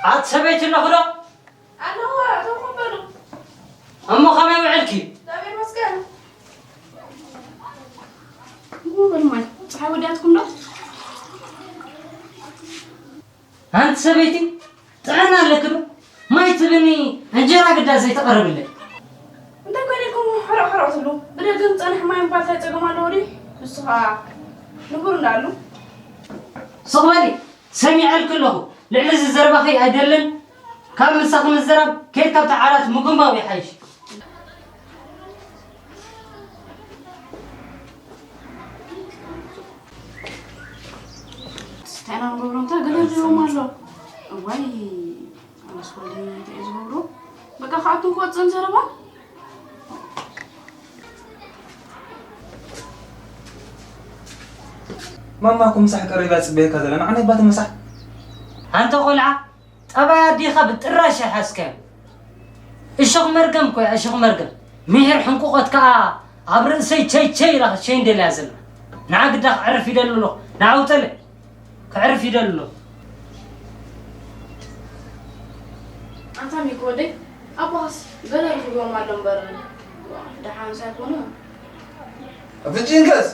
ኣቲ ሰበይቲ ኣለኹ ዶ? ኣለኹ፣ ኣተኹም በሉ። እሞ ከመይ ውዕልኪ? እግዚኣብሔር ይመስገን። እሞ በሉ ማይ፣ ፀሓይ ወዲኣትኩም ዶ? ኣንቲ ሰበይቲ፣ ጥዕና ኣለኪ ዶ? ማይ ትብኒ፣ እንጀራ ግዳ ዘይተቐርብለይ። እንታይ ኮይነ ኢልኩም ሕርቕ ሕርቕ ትብሉ? ብደገ ዝፀንሕ ማይ ምባል እንታይ ፀገም ኣለዎ ድዩ? ንሱ ኸዓ ንቡር እንዳኣሉ። ስቕ በሊ፣ ሰሚዐልኪ ኣለኹ። ልዕሊ እዚ ዘረባኺ ኣይደልን። ካብ ምሳኺ ምዝራብ፣ ከይድ ካብቲ ዓራት ምጉማው ይሓይሽ። እንታይ ኢና ንገብሮ? እንታይ ገለ ይብልዎም ኣሎ። እዋይ፣ ኣነስ ወልደይ እንታይ እዩ ዝገብሮ? በቃ፣ ክኣቱን ክወፅእን ዘረባ። ማማ እኮ ምሳሕ ቀሪባ ጽበየካ ዘላ፣ ንዓና ይባተ ምሳሕ። ኣንተ ቆልዓ፣ ጠባይ ኣዴኻ ብጥራሽ ኣይሓዝካዮ። እሾኽ መርገም እኮ እያ፣ እሾኽ መርገም። ምሒር ሕንቁቐት ከኣ ኣብ ርእሰይ ቸይ ቸይ ኢላ ክትሸይን ደልያ ዘላ። ንዓ ግዳ ከዕርፍ ይደሊ ኣለኹ። ንዓ ውጠለ። ከዕርፍ ይደሊ ኣለኹ። ኣንታ ሚኪ ወደይ፣ ኣቦኻስ ገለ ረኺብዎም ኣሎ እምበር፣ ደሓንስ ኣይኮኑን። ኣፍንጭእንከስ?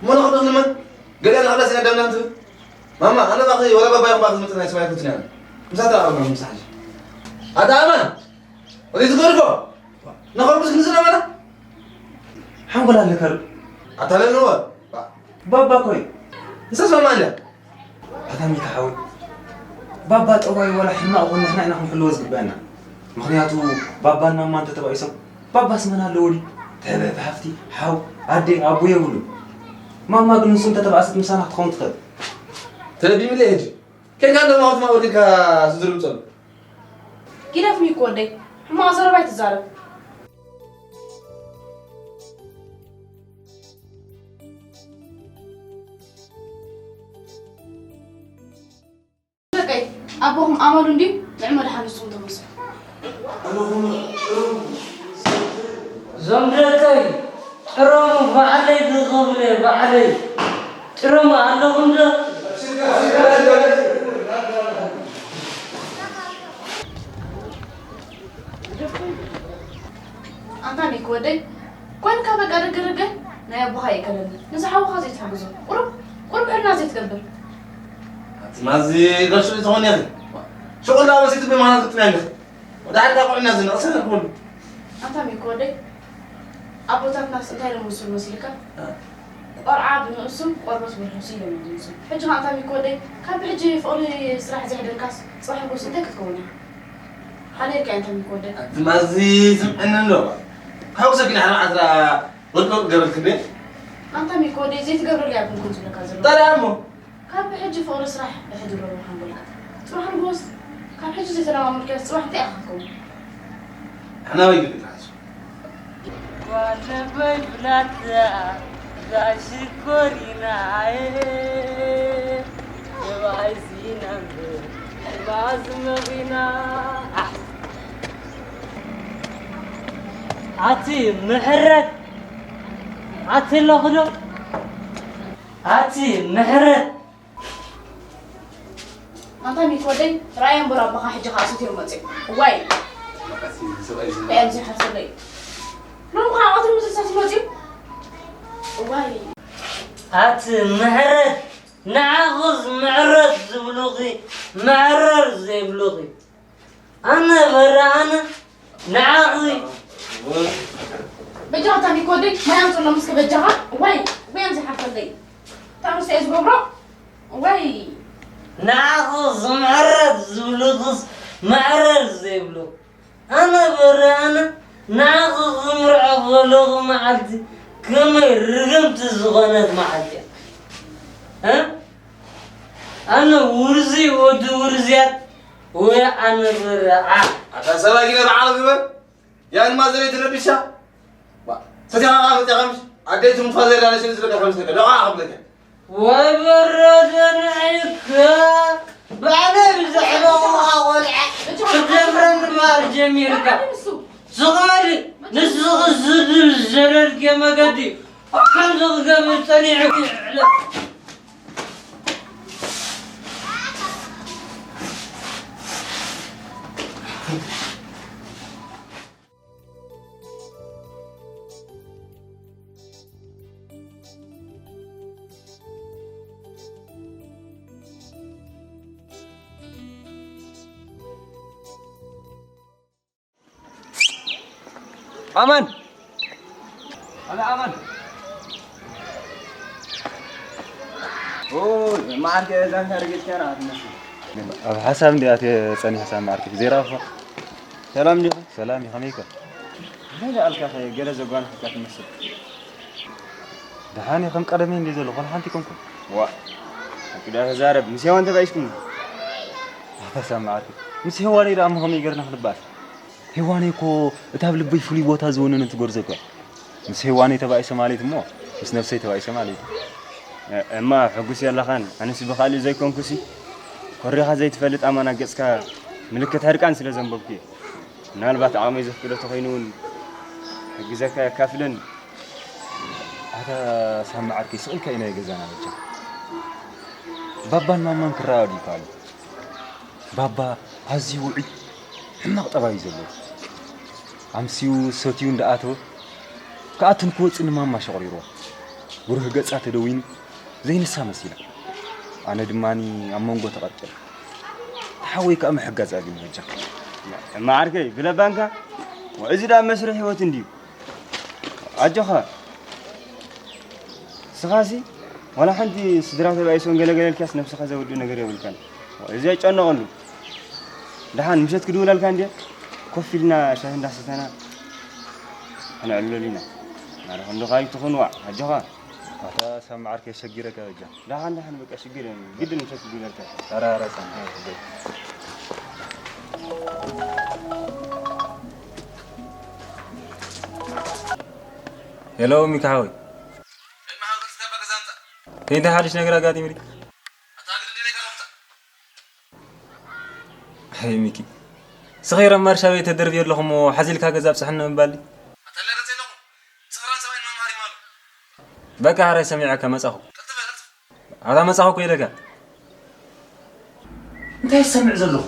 እሞ ንኽዱ ክንመን? ገለ ንኽለስ ኢና ደምና እንትብል? ማማ፣ ኣነ ባኺ ወላ ባባይ ባኺ ዝመጽእ ናይ ሰማይ ፍትን ያለ። ምሳታ ኣማ ምሳሕ። ኣታ ኣማ፣ ወዲ ዝገርፎ? ንኸርኩስ ክንዝና ማና? ሓንጎል ኣለካ ዶ? ኣታ ለንወ? ባባ ኮይ። ንሰስ ማማ ኣለ። ኣታ ሚካ ሓወይ፣ ባባ ጠዋይ ዋላ ሕማቕ ይኹን ንሕና ኢና ክንሕልዎ ዝግበአና። ምኽንያቱ ባባን ማማን ተተባኢሶም፣ ባባስ መን ኣለዎ ድዩ? ትሕብሕብቲ፣ ሓው፣ ኣደ፣ ኣቦ የብሉን። ማማ ግን ንሱ እንተተባእሰት ምሳና ክትኸውን ትኽእል። ተለቢምለይ ሕጂ። ኬንካ እንዶ ማውት ማውት ኢልካ ስድሪ ምጸሉ። ጊደፍ ሚኪ ወደይ፣ ሕማቕ ዘረባ ኣይትዛረብ። ደቀይ፣ ኣቦኹም ኣመሉ እንድዩ፣ ንዕመ ደሓን ንስኹም ተመልሱ። እዞም ደቀይ፣ ጥረሙ፣ ባዕለይ ዝኸፍለ፣ ባዕለይ። ጥረሙ ኣለኹም ዶ? ኣንታ ሚኪ ወደይ፣ ኮይንካ በቃ ርግርገ ናይ ኣቦኻ ይእከለኒ። ንዚ ሓውኻ ዘይትሕግዞ። ቁሩብ፣ ቁሩብ ሕልና ዘይትገብር። ኣቲ ማዚ ረሹ ዝኾን ያኺ። ሽቁላ በሲቱ ብማና ክትናይልኽ። ወደ ሓዳ ቁዕና ዝንቕሰ ኩሉ። ኣንታ ሚኪ ወደይ፣ ኣቦታትናስ እንታይ ኢሎም ዝመስሉ መሲልካ? እ። ቆልዓ ብንእሱ ቆርበት ብርሑሱ ኢሎም እዮም ዝመስሉ። ሕጂ ኸዓ ኣንታ ሚኪ ወደይ፣ ካብ ሕጂ ፍቕሪ ስራሕ ዘሕደርካስ፣ ጽባሕ ንጎስ እንታይ ክትከውን ኢኻ? ሓሊርካ ኣንታ ሚኪ ወደይ። ኣቲ ማዚ ስምዕኒ እንዶ። ካብ ሰኪና ሓራ ዓስራ ወድቆ ገበልክ እንዴ? ኣንታ ሚኪ ወደይ ዘይትገብረሉ እያ ክንኩን ዝብለካ ዘለኹ። ታዲያ እሞ? ካብ ብሕጂ ፍቕሪ ስራሕ እሕድሮ ሓንጎልካ። ጽባሕ ንጎስ ካብ ሕጂ ዘይተለማመድካዮ ጽባሕ እንታይ ኢኻ ክትከውን? ኣሕናወይ ግን ይትሓዙ። ጓለበይ ብላታ ዛሽኮሪናዬ የባይዚና እምበር ባዝመኺና። ኣቲ ምሕረት ኣቲ ኣለኹ ዶ? ኣቲ ምሕረት ኣንታ ሚኪ ወደይ፣ ራእዮም እምበር ኣቦኻ ሕጂ ኸኣ ሰትዮም መጽዮም። እዋይ! ራእዮም ዘይሓፍሰለይ። ሎም ኸኣ ቀትሪ ምስ ሰትዮም መጽዮም። እዋይ! ኣቲ ምሕረት፣ ንዓኽስ ምሕረት ዝብሉኺ፣ መሕረር ዘይብሉኺ። ኣነ በረ ኣነ ንዓኺ። በጃኻ ኣንታ ሚኪ ወደይ፣ ማይ ኣምጽእሎም እስከ በጃኻ። ዋይ፣ ወይ ኣምዚ ሓፈለይ። ታምስ እየ ዝገብሮ። ዋይ። ንዓኺ ዝምዕረር ዝብልኽስ መዕረር ዘይብሉ። ኣነ በረ ኣነ ንዓኺ ክምርዖ ከለኹ መዓልቲ ከመይ ርግምቲ ዝኾነት መዓልቲ እያ። እ? ኣነ ውርዚ ወዲ ውርዝያት ወይ ኣነ በረ ዓ። ኣታ ሰባጊነ በዓል ግበር። ያን ማዘር ትረብሻ። ዋ፣ ሰቲኻ ኸዓ መፂኻ ምሽ? ኣደይ ትሙት ፋዘር ዳነ ሽን ዝለካ ከምሽ ተቀ። ደዋ ኸብለካ። ወይ በረደ ንዕካ። ባዕለይ ብዛዕባ ቆልዓ ክደፍረኒ ማር ጀሚርካ። ስቕ በሊ፣ ንስኺ ዝብል ዘለልኪ መገዲ ከምዚ ክገብር ጸኒሑ ይዕለ። ኣማን! ኣለ ኣማን! ኦይ፣ መዓርከ ዛንታ ረገጽካ ኢና ክትመስል። ኣብ ሓሳብ እንዲኣ እየ ጸኒሐ ሳብ መዓርከይ። ዘይረኣኹኻ። ሰላም ዲኻ? ሰላም እዩ፣ ከመይ ኢኻ? እንታይ ደኣልካ ኸ ገለ ዘጓነፈካ ትመስል? ደሓን እየ፣ ከም ቀደመይ እንድየ ዘለኹ፣ ዋላ ሓንቲ ኣይኮንኩን። ዋእ፣ ሓቂ ደኣ ተዛረብ፣ ምስ ሄዋን ተባኢስኩም? ኣታ ሳብ መዓርከይ፣ ምስ ሄዋነይ ደኣ እሞ ከመይ ጌርና ክንበኣስ? ሄዋነይ እኮ እታ ኣብ ልበይ ፍሉይ ቦታ ዝወነነት ጎርዞ እኮ እያ። ምስ ሄዋነይ ተባኢሰ ማለት እሞ ምስ ነብሰይ ተባኢሰ ማለት እዩ። እ-፣ እማ ሕጉስ የለኻን። ኣነስ ብኻልእ ዘይኮንኩሲ ኮሪኻ ዘይትፈልጥ ኣማን ኣብ ገጽካ ምልክት ሕርቃን ስለ ዘንበብኩ እየ። ምናልባት ዓቕመይ ዘፍቅዶ ተኾይኑ እውን ክሕግዘካ የካፍለኒ። ኣታ ሳሚ ዓርከይ፣ ስቕ ኢልካ እዩ ናይ ገዛና በጃ። ባባን ማማን ክረኣዩ ድዩ ይከኣሉ? ባባ ኣዝዩ ውዑይ ሕማቕ ጠባይ እዩ ዘለዎ። ኣምስዩ ሰትዩ እንዳኣተወ ክኣቱን ክወጽእ ንማማ ሸቑሪርዋ። ብሩህ ገጻ ተደዊኑ ዘይንሳ መሲላ። ኣነ ድማ ኣብ መንጎ ተቐርቂረ። ተሓወይ ከኣ ምሕጋዝ ኣብዩኒ በጃኻ። እማ ዓርከይ ብለባንካ፣ እዚ ደኣ መስርሕ ህይወት እንድዩ። ኣጆኻ። ንስኻሲ ዋላ ሓንቲ ስድራ ተባኢሶም ገለ ገለ ኢልካስ ነብስኻ ዘውድእ ነገር የብልካን። እዚ ኣይጨነቐሉ። ደሓን ምሸት ክድውለልካ እንድየ። ኮፍ ኢልና ሻሂ እንዳሰተና ከነዕልለሉ ኢና። ኣረ ክንዶ ካሊእ ትኹን ዋዕ፣ ኣጆኻ። ኣታ ሳሚ ዓርከይ የሸጊረካ በጃ። ደሓን ደሓን በቃ ሽግር የለን። ግድን ምሸት ክድውለልካ። ኣረ ኣረ ሳሚ። ሄሎ ሚካ ሓወይ። እንታይ ሓድሽ ነገር ኣጋጢሙ ድዩ? ኣይ ሚኪ፣ ስኺረ ማርሻ ቤት ተደርብየ ኣለኹ እሞ ሓዚልካ ገዛ ኣብፅሐኒ ምባል ድዩ? በቃ ሓራይ ሰሚዐካ መፃኹ። ኣታ መፃኹ እኮ ኢለካ። እንታይ ዝሰምዕ ዘለኹ?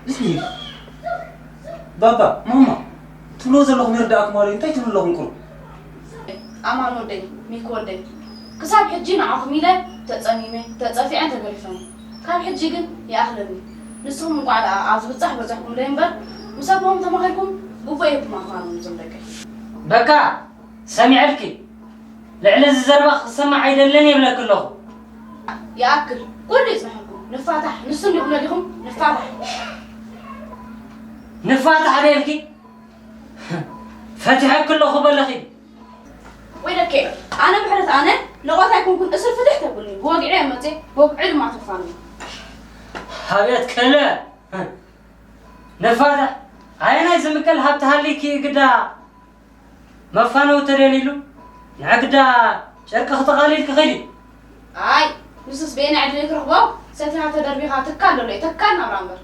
እዚ ባባ፣ ማማ፣ ትብልዎ ዘለኹም ይርድኣኩም ኣሎ፣ እንታይ ትብሉ ኣለኹም ቁሩብ? ኣማን ወደይ፣ ሚኪ ወደይ፣ ክሳብ ሕጂ ንዓኹም ኢለ ተጸሚመ፣ ተጸፊዐን ተገሪፈን። ካብ ሕጂ ግን ይኣኽለኒ። ንስኹም እንቋዕ ደኣ ኣብ ዝብጻሕ በጻሕኩምለይ እምበር፣ ምስ ኣቦኹም ተማኺርኩም ግቡእ የብኩም ኣኽባሮም እዞም ደቀይ። በቃ! ሰሚዐልኪ። ልዕሊ እዚ ዘረባ ክሰማዕ ኣይደልን ይብለኪ ኣለኹ። ይኣክል፣ ኩሉ ይጽንሐኩም። ንፋታሕ፣ ንሱ እንዲኹም ነዲኹም፣ ንፋታሕ። ንፋታሕ ዶ ኢልኪ? ፈቲሐኪ ኣለኹ በለኺ። ወይ ደኬ፣ ኣነ ምሕረት ኣነ ለቋት ኣይኮንኩን፣ እስር ፍትሕ ተብሉኒ። ብወግዒ እየ መጽየ፣ ብወግዒ ድማ ተፋንየ። ኣቤት ክእለ! ንፋታሕ፣ ኣየናይ ዝምቀል ሃብቲ ሃልይኪ ግዳ መፋነዊ ተደልይሉ ንዕግዳ ጨርቂ ክተቓልል ክኽእል እዩ። ኣይ፣ ንሱስ በየናይ ዕድል ክረኽቦ? ሰቲኻ ተደርቢኻ ትካል ዘሎ እዩ፣ ተካል ናብራ እምበር።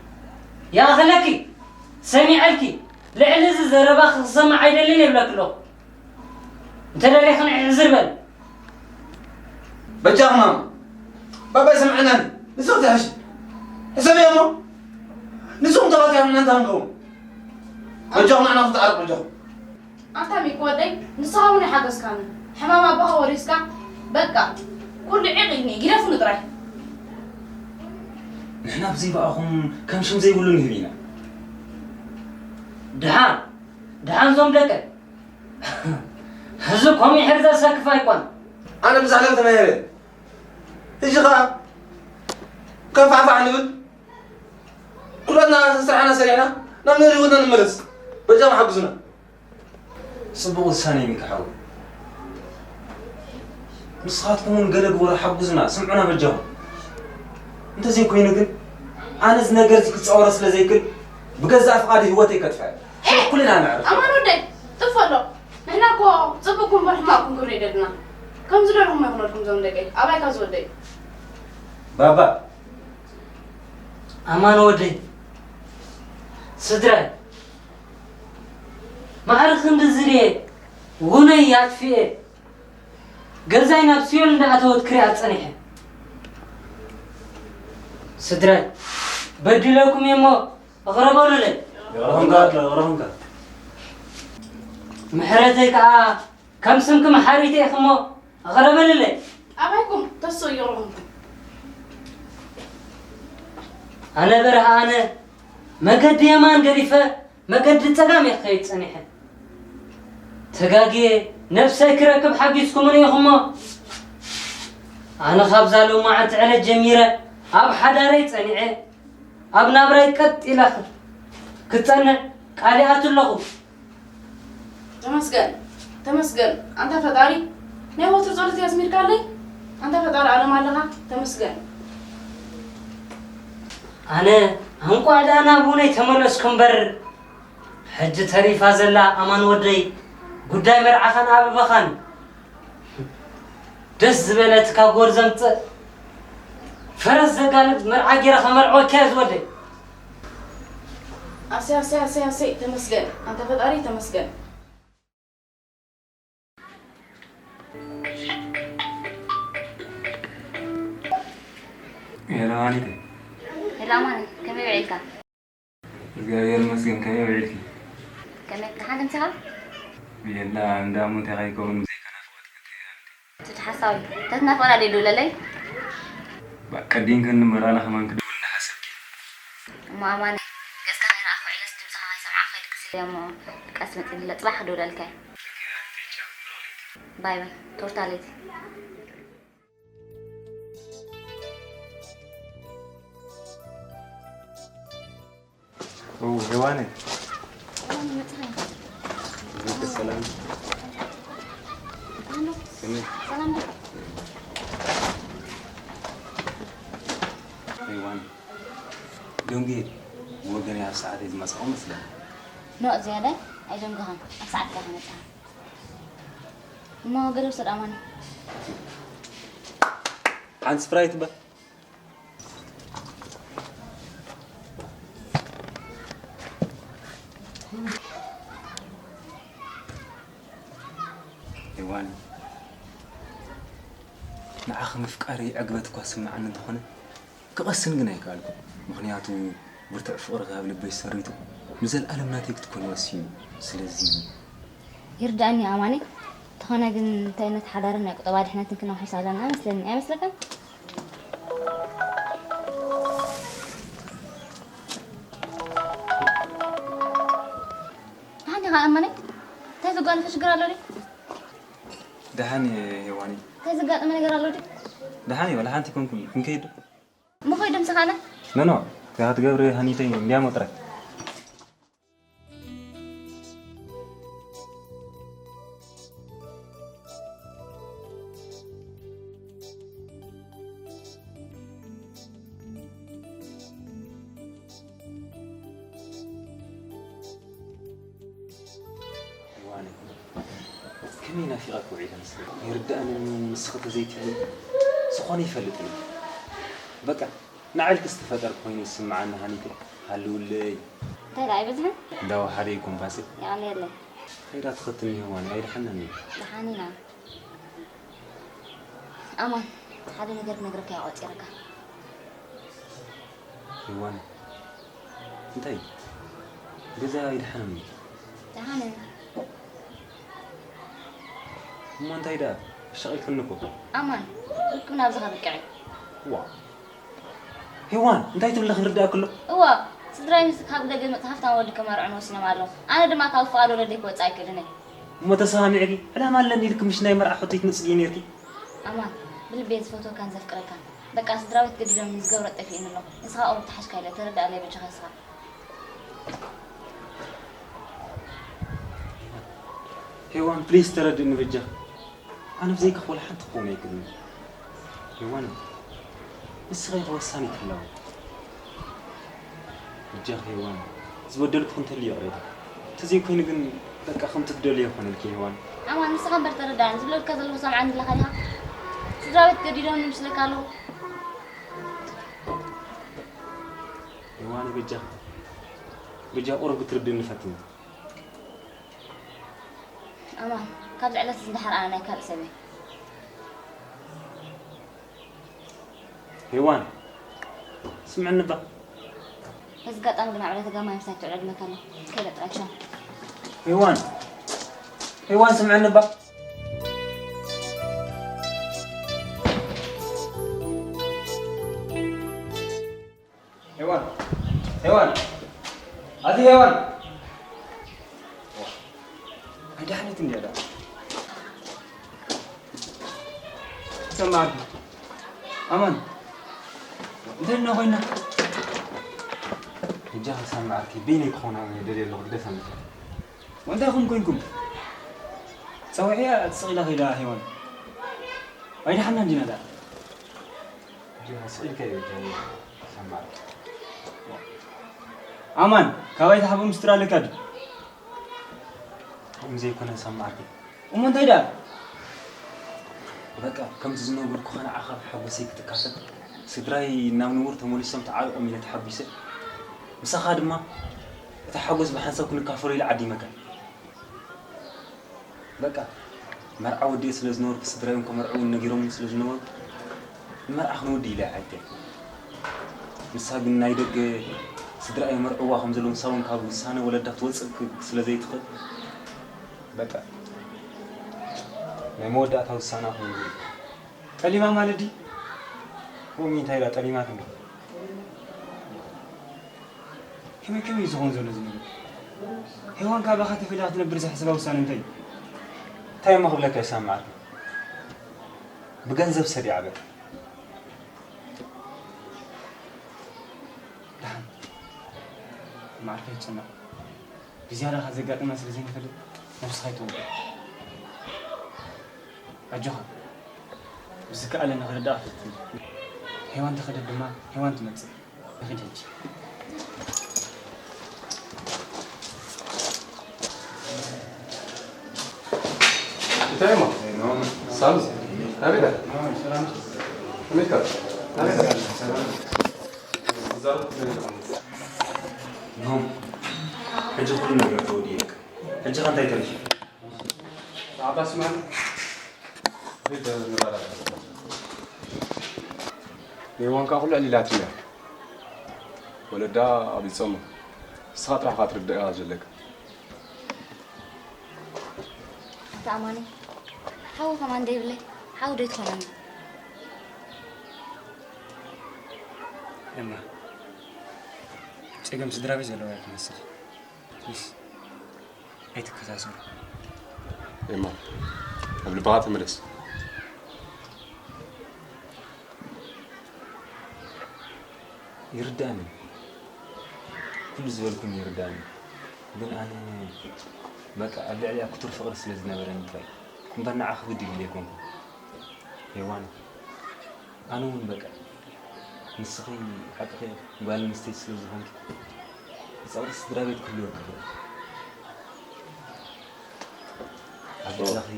ይኣኽለኪ፣ ሰሚዐልኪ፣ ልዕሊ እዚ ዘረባኺ ክሰማዕ ኣይደልን ይብለኪ ኣለኹ። እንተደሊኺ ንዕዕ ዝር በል። በጃኹም ማማ፣ ባባ ኣይሰምዐናን እዩ። ንስኺ ትሕሺ። ሕሰብዮ እሞ። ንስኹም ተባቲኹም እናንተ ክንከውን። በጃኹም ንዓና ክትዓረቑ በጃኹም። ኣንታ ሚኪ ወደይ፣ ንስኻ እውን ኣይሓገዝካኒ። ሕማም ኣቦኻ ወሪስካ፣ በቃ፣ ኩሉ ዒቕ ኢልኒ፣ ግደፉኒ ጥራይ። ንሕና ብዘይ ብኣኹም ከም ሽም ዘይብሉ ንህቢ ኢና። ደሓን፣ ደሓን ዞም ደቀይ። እዚ ኮሚሕር ዘሰክፍ ኣይኮን። ኣነ ብዛዕባ ተማሂረ። ሕጂ ኸኣ ከፋሕፋሕ ንብል። ኩላትና ስራሕና ሰሪሕና ናብ ነሪ ህይወትና ንመለስ። በጃኹም ሓግዙና። ጽቡቕ ውሳኔ እዩ ሚኪ ሓወይ። ንስኻትኩም እውን ገለ ግበሩ፣ ሓግዙና፣ ስምዑና በጃኹም። እንተዘይኮይኑ ግን ኣነ እዚ ነገር እዚ ክጻወሮ ስለ ዘይክል ብገዛእ ፍቓድ ህይወተይ ከጥፍአ። ሸኩልና ነዕርፍ። ኣማን ወደይ፣ ጥፍ ኣሎ። ንሕና እኮ ጽቡቕኩም እምበር ሕማቕኩም ክንርኢ ደልና። ከም ዝደለኹም ኣይኮነልኩም ዞም ደቀይ። ኣባይካ ዝወደይ። ባባ። ኣማን ወደይ። ስድራይ። ማዕረ ክንድዚ ድየ ውነይ ኣጥፊኤ ገዛይ ናብ ሲኦል እንዳኣተወት ክሪኣ ጸኒሐ። ስድራይ፣ በዲለኩም እየ እሞ እቕረ በሉለይ። ይቕረ በልካ ኣሎ፣ ይቕረ በልካ። ምሕረተይ ከኣ ከም ስምኪ መሓሪት ኢኺ እሞ እቕረ በልለይ። ኣባይኩም ተስኡ ይቕረ በልኩም። ኣነ በረሃ ኣነ መገዲ የማን ገዲፈ መገዲ ጸጋም እየ ክኸይድ ጸኒሐ። ተጋግየ ነብሰይ ክረክብ ሓጊዝኩምኒ ኢኹሞ። ኣነ ካብዛ ሎማዓንቲ ዕለት ጀሚረ ኣብ ሓዳረይ ጸኒዐ፣ ኣብ ናብራይ ቀጥ ኢለ ክጸንዕ ቃል ይኣቱ ኣለኹ። ተመስገን፣ ተመስገን ኣንታ ፈጣሪ፣ ናይ ወትሩ ጸሎት ኣስሚርካለይ። ኣንታ ፈጣሪ ዓለም ኣለኻ፣ ተመስገን። ኣነ እንቋዕ ደኣ ናብ ውነይ ተመለስኩ እምበር፣ ሕጂ ተሪፋ ዘላ ኣማን ወደይ፣ ጉዳይ መርዓኻን ኣበባኻን። ደስ ዝበለ እቲ ካብ ጎር ዘምጽእ ፈረስ ዘጋልብ መርዓ ጌረ ከመርዕወካ እየ ዝወደይ። ኣሰይ፣ ኣሰይ፣ ኣሰይ፣ ኣሰይ፣ ተመስገን ኣንታ ፈጣሪ፣ ተመስገን። ሄሎ ሃኒተይ። ሄሎ ኣማን፣ ከመይ ውዒልካ? እግዚኣብሔር ይመስገን፣ ከመይ ውዒልኪ? ከመይ፣ ደሓን ትምስኻ? የላ፣ እንዳ እሞ እንታይ ከይከውን ብዘይካ ናፍቖት ክትህብ። እቲ ሓሳዊ፣ ተትናፍቕና ደይ ደውለለይ? ባ-፣ ቀዲምክኒ እምበር ኣነ ከማን ክድውል እንዳሓሰብኪ። እሞ ኣማን፣ ገጽካ ከይረኣኹ ዒለስ ድምጽኻ ከይሰማዕኩ ከይድክስ ኢለ እሞ፣ ቀስ መጺእ ጽባሕ ክድውለልካ እየ። ባይ ባይ፣ ቶርታ ለይቲ። ኦ፣ ሄዋነይ። ሰላም መጽኻ። እንዴት ሰላም? ኣሎ። ከመይ? ሰላም ዶ? ሄዋን። ደንጉየ። ወገን ኣብ ሰዓተይ ዝመጻኹ መስለኒ። ኖ፣ ዝያዳ ኣይደንጉኻን። ኣብ ሰዓትካ መጽኻ። እሞ ገለ ውሰድ ኣማን። ሓንቲ ስፕራይት እባ። ሄዋን፣ ንዓኺ ምፍቃረይ ዕግበት እኳ ዝስምዓኒ እንተኾነ፣ ክቐስን ግን ኣይከኣልኩን። ምኽንያቱ፣ ብርቱዕ ፍቕርኺ ኣብ ልበይ ሰሪቱ፣ ንዘለኣለም ናተይ ክትኮኒ ወሲኑ። ስለዚ፣ ይርድኣኒ ኣማኒ። እንተኾነ ግን፣ እንታይ ዓይነት ሓዳርን ናይ ቁጠባ ድሕነትን ክነውሕስ ኣለና መስለኒ፣ ኣይመስለካን? ደሓን ዲኻ ኣማኒ? እንታይ ዘጓነፈ ሽግር ኣሎ ድዩ? ደሓን እየ ሄዋኒ። እንታይ ዘጋጠመ ነገር ኣሎ ድዩ? ደሓን እየ፣ ዋላ ሓንቲ ኣይኮንኩን። ክንከይድ ዶ? እሞ ኸይዱ ምሳኻና? ኖ፣ ኖ፣ እንታይ ክትገብሪ ሃኒተይ፣ እንዲያሞ ጥራይ። ሄዋነይ፣ ከመይ ናፊቐኪ ውዒለ መስለኪ። ይርድኣኒ፣ ንስኺ ተዘይትህልዊ ዝኾነ ይፈልጥን። በቃ፣ ንዓይ ኢልኪ ዝተፈጠርኩ ኮይኑ ይስምዓኒ ሃኒተይ፣ ሃልውለይ። እንታይ ደኣ ኣይበዝሕን? እንዳወሓደ ይኩን ባስል። የቐንየለይ። ከይዳ ትኸትኒ ሄዋነይ፣ ኣይድሓናን እዩ። ደሓን ኢና። ኣማን፣ ሓደ ነገር ክነግረካ እየ ኣቋጺረካ። ሄዋን፣ እንታይ? ገዛ ኣይደሓንን እዩ። ደሓንን። እሞ እንታይ ደኣ? ኣሻቒልክኒ እኮ። ኣማን፣ ርክብና ኣብዚ ከብቅዕ እዩ። ዋ። ሄዋን፣ እንታይ ትብሊ ክርድኣኪ ኣሎ? እዋ፣ ስድራይ ምስ ካብ ደገ ዝመጽእ ሃብታም ወዲ ከመርዑኒ ወሲኖም ኣለዉ። ኣነ ድማ ካብ ፍቓድ ወለደይ ክወጽእ ኣይክእልን እየ። እሞ ተሰማሚዕኪ፣ ዕላማ ኣለኒ ኢልኪ ምሽ ናይ መርዓ ሕቶይ ትነጽግዮ ኔርኪ? ኣማን፣ ብልቢ እየ ዝፈትወካን ዘፍቅረካን። በቃ ስድራቤት ገዲዶምኒ፣ ዝገብሮ ጠፊኡኒ ኣሎ። ንስኻ ቁሩብ ተሓሽካ ኢለ፣ ተረድኣለይ በጃኻ ንስኻ። ሄዋን፣ ፕሊዝ ተረድእኒ በጃኺ። ኣነ ብዘይካኺ ወላ ሓንቲ ክኸውን ኣይክእልን። ሄዋን፣ ንስኺ ኢኺ ወሳኒት ህላወ። በጃኺ ሄዋን፣ ዝበደልኩኺ እንተልዩ ይቕሬታ። እንተዘይኮይኑ ግን በቃ ከምቲ ትደልዮ ይኾነልኪ ሄዋን። ኣማን፣ ንስኻ እምበር ተረዳእኒ፣ ዝብለካ ዘለኹ ሰምዓኒ ኣለኻ ዲኻ? ስድራ ቤት ገዲዶምኒ ምስለካ ኣለኹ። ሄዋን በጃኺ፣ በጃኺ ቁሩብ ክትርድእኒ ፈትኒ። ኣማን፣ ካብዚ ዕለት እዚ ንደሓር ኣነ ናይ ካልእ ሰብ እየ። ሄዋን፣ ስምዕኒ እባ። በዚ ኣጋጣሚ ግን ኣብ ዕለተ ጋማ ምሳይ ትዕደድመካ ኣሎ። ከይደ ጥራይ ቻው። ሄዋን፣ ሄዋን ስምዕኒ እባ። ሄዋን፣ ሄዋን፣ ኣቲ ሄዋን። ኣማን፣ እንታይ ኢልና ኮይና? ሕጂ ክሰምዓኪ በይነይ ክኾና እየ ደልየ ኣለኹ፣ ግደፈኒ። ወንታይ ኢኹም ኮይንኩም? ጸዊዐያ ትስቕ ኢላ ከይዳ ሄዋን። ኣይደሓንና እንዲና ደኣ። ሕጂ ስቕ ኢልካ እዩ ሕጂ ክሰምዓኪ። ኣማን፣ ካባይ ትሓብኦ ምስጢር ኣለካ ድዩ? ከምኡ ዘይኮነ ሰማዕኪ። እሞ እንታይ ደኣ? በቃ ከምቲ ዝነገርኩኻ ንዓኻ ብሓጎሰይ ክትካፈል ስድራይ ናብ ንቡር ተመሊሶም ተዓሪቖም ኢለ ተሓጒሰ። ምሳኻ ድማ እቲ ሓጎስ ብሓንሳብ ክንካፈሎ ኢለ ዓዲመካ። በቃ መርዓ ወዲኤ ስለ ዝነበርኩ ስድራይ እውን ከመርዕዉኒ ነጊሮምኒ ስለ ዝነበሩ ንመርዓ ክንወዲ ኢለ እየ ዓዲየ። ንሳ ግን ናይ ደገ ስድራ የመርዕዋ ከም ዘለዉ ንሳ እውን ካብ ውሳነ ወለዳ ክትወፅእ ክ- ስለ ዘይትኽእል በቃ ናይ መወዳእታ ውሳነ ክህቡ ኢለ። ጠሊማ ማለት ድዩ? ከምኡ እንታይ ኢላ ጠሊማ ትብል? ከመይ ከመይ እዩ ዝኸውን ዘሎ እዚ ነገር? ሄዋን ካባኻ ተፈልያ ክትነብር ዘሕስባ ውሳነ እንታይ እዩ? እንታይ እሞ ክብለካ ይሰማዓካ? ብገንዘብ ሰዲዓ በቃ። ደሓን መዓርፎ ይጨነቕ። ብዝያዳ ካብ ዘጋጥማ ስለ ዘይንፈልጥ ነብስኻ ኣይትወቅዕ። ኣጆኻ። ብዝከኣለኒ ክርድኣ ክፍትን። ሄዋን ተኸደት ድማ ሄዋን ትመጽእ። ንኺድ ሕጂ። እንታይ እሞ? ሳሚ፣ ኣቤት። ከመይ ኢልካ? ኣቤት። ኖም፣ ሕጂ ኩሉ ነገር ተወዲኡ። ሕጂ ከ እንታይ ተሪፉ? ዓባስ ማን? ሄዋን ከኣ ኩሉ ኣዕሊላትና እያ። ወለዳ ኣቕቢጾሞ። ንስኻ ጥራሕ ኢኻ ክትርድኣ ዘለካ። ኣታ ኣማኒ፣ ሓው ከማን ደይብለይ፣ ሓው ደይ ትኾነኒ። ኤማ፣ ጸገም ስድራ ቤት ዘለዋ እያ ትመስል። ፕሊስ፣ ኣይትከሳሰሩ። ኤማ፣ ኣብ ልብኻ ተመለስ። ይርዳእኒ። ኩሉ ዝበልኩም ይርዳእኒ። ግን ኣነ በቃ ኣብ ልዕሊኣ ክቱር ፍቕሪ ስለ ዝነበረኒ ጥራይ እምበር ንዓኺ ግዲ ኢሉ ዘይኮንኩ። ሄዋን፣ ኣነ እውን በቃ ንስኺ ሓቅኺ ጓል ኣንስተይቲ ስለ ዝኾንኪ ጸቕጢ ስድራ ቤት ክህልወኪ ይኽእል። ኣብ ልዕለኺ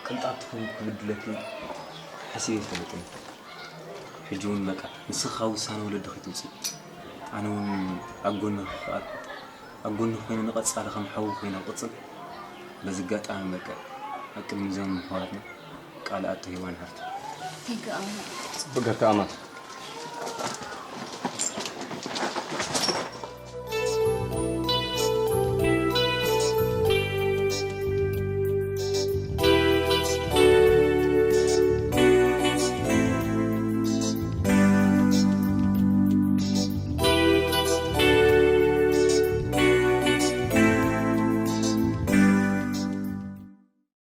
ቅንጣብ ትኹን ክብድለኪ ሓሲበ ኣይፈልጥን። ሕጂ እውን በቃ ንስኺ ካብ ውሳነ ወለድኺ ትውፅኢ። ኣነ እውን ኣብ ጎንኺ ክኣ-፣ ኣብ ጎንኺ ኮይነ ንቐፃሊ ከም ሓው ኮይነ ክቕፅል። በዚ ኣጋጣሚ በቃ ኣብ ቅድሚ እዞም ኣሕዋትና ቃል ኣቶ ሄዋን ሓፍቲ። Thank you ኣማን። ፅቡቅ ገርካ ኣማን።